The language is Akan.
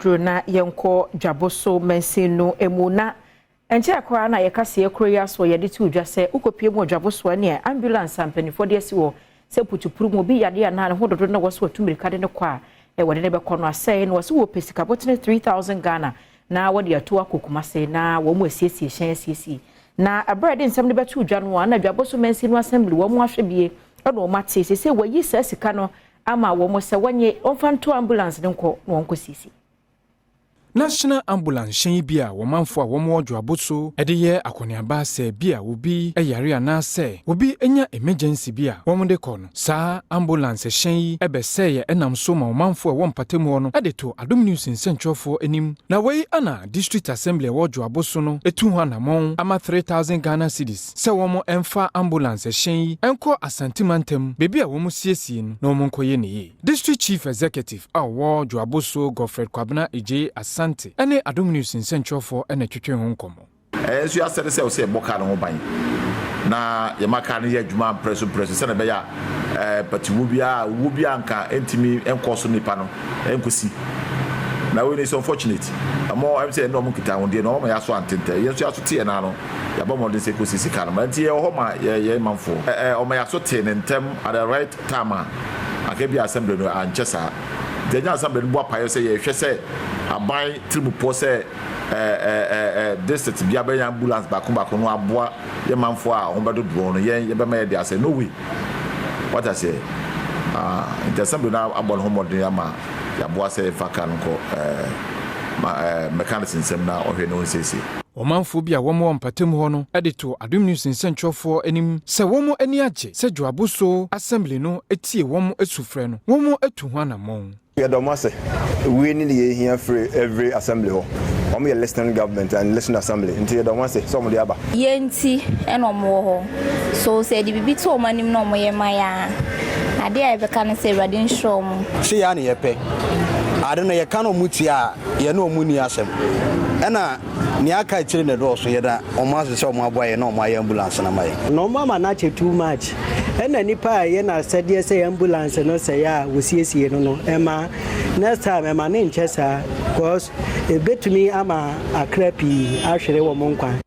Aduro na yɛnkɔ Dwaboso mansin no mu. Na nkyɛn koraa na yɛka seɛ kuro yi aso, yɛde to dwa sɛ wokɔpie mu wɔ Dwaboso ne ambulance a mpanimfoɔ de asi wɔ sɛ putupuru mu obi yadeɛ anaa ne ho dodo na wɔso watu mmirika de ne kɔ a wɔde ne bɛkɔ no asɛe no. Wɔsɛ wɔpɛ sika bɔtene 3000 Ghana na wɔde ato akɔ Kumase na wɔn mu asiesie hyɛn asiesie. Na abere de nsɛm no bɛto dwa no a, na Dwaboso mansin no assembly wɔn mu ahwɛ bie ɛna wɔn ate sɛ wɔyi saa sika no ama wɔn sɛ wɔnyɛ wɔmfa nto ambulance no nkɔ na wɔnkɔ siesie. National Ambulance hyɛn bi a wɔmanfo a wɔwɔ Dwaboso de yɛ akɔneaba sɛ bi a obi yare anaasɛ obi anya emergency bi a wɔn de kɔ no, saa ambulance hyɛn yi bɛsɛeɛ ɛnam so ma ɔmanfo a ɛwɔ mpatamu hɔ no de to Adom News nsɛntwerɛfoɔ anim. Na wei ana District Assembly a ɛwɔ Dwaboso no etu ho anammɔn ama 3000 Ghana cedis sɛ wɔn mfa ambulance hyɛn yi nkɔ Asantemantam beebi a wɔn siesie no na wɔn nkɔyɛ ne yie. District Chief Executive a ɔwɔ Dwaboso, Godfred Kwabena Egye Asante, ne Adom News nsɛntwerɛfoɔ na ɛtwetwe ho nkɔmmɔ. Ɛyɛ nso yɛasɛde sɛ ɔsɛ yɛbɔ kaa no ho ban na yɛma kaa no yɛ adwuma mprɛso mprɛso, sɛne ɛbɛyɛ a patiwu biara, owuo biara nka ntumi nkɔ so, nipa no nkɔsi. Na wei no is unfortunate. Ɔmo sɛ ɛne ɔmo nkitahodeɛ no, ɔmo yɛ aso antentɛ, yɛn nso yɛaso te yɛn ano, yɛabɔ mmɔden sɛ kɔsisi kaa no ma. Nti yɛwɔ hɔ ma yɛ manfoɔ ɔmo yɛ aso te ne ntɛm at the right time a aka bi assembly no ankyɛ saa. Nti ɛnyɛ assembly no bɔ apayɛ sɛ yɛhwɛ sɛ aban tirimupɔ sɛ district bi abɛnya ambulance baako baako no aboa yɛ manfoɔ a wɔn bɛdodoɔ no, yɛn yɛbɛma yɛ de asɛ no way wata sɛ. Nti assembly no abɔ ne ho mmɔden ama yɛaboa sɛ yɛfa kaa no nkɔ ma mechanics nsɛm na ɔhwɛ ne ho nsiesie. Ɔmanfoɔ bi a wɔn wɔ mpatamu hɔ no de to Adom News nsɛntwerɛfoɔ anim sɛ wɔn ani agye sɛ Dwaboso assembly no tie wɔn sufrɛ no, wɔn atu ho anammɔn. Yɛdɔ mo ase. Wei ne deɛ yɛhia firi every assembly hɔ. Wɔn yɛ listening government and listening assembly, nti yɛdɔ mo ase sɛ wɔn de aba. Yɛn nti ɛna ɔmo wɔ hɔ so sɛ yɛde biribi to ɔmo anim na ɔmo yɛ ma yɛ a, adeɛ a yɛbɛka no sɛ Awurade nhyira ɔmo. Sɛ yɛa ne yɛpɛ ade no, yɛka no ɔmo tie a, yɛne ɔmo ni asɛm. Ɛna nea aka akyire ne dɔɔso. Yɛda ɔmo ase sɛ ɔmo aboa yɛ na ɔmo ayɛ ambulance no ma yɛ. Na ɔmo ama no akyɛ too much. Ɛna nipa a ɛyɛ n'asɛdeɛ sɛ ambulance no sɛeɛ a wɔsiesie no, ɛma next time ɛma ne nkyɛ saa, cause ebetumi ama akra pii ahwere wɔn nkwa.